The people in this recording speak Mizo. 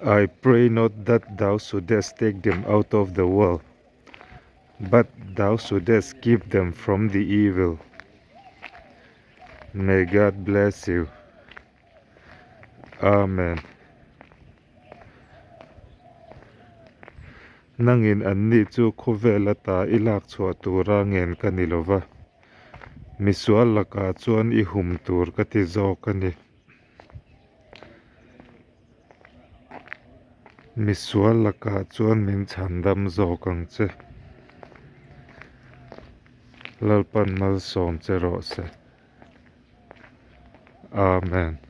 I pray not that thou shouldest take them out of the world, but thou shouldest keep them from the evil. May God bless you. Amen. Nangin anni chu khawvel ata i lak chhuah tura ngen ka ni lova, misual lakah chuan i hum tur ka ti zawk a ni. Misual lakah chuan min chhandam zawk ang che. Lalpan malsawm che rawh se. Amen.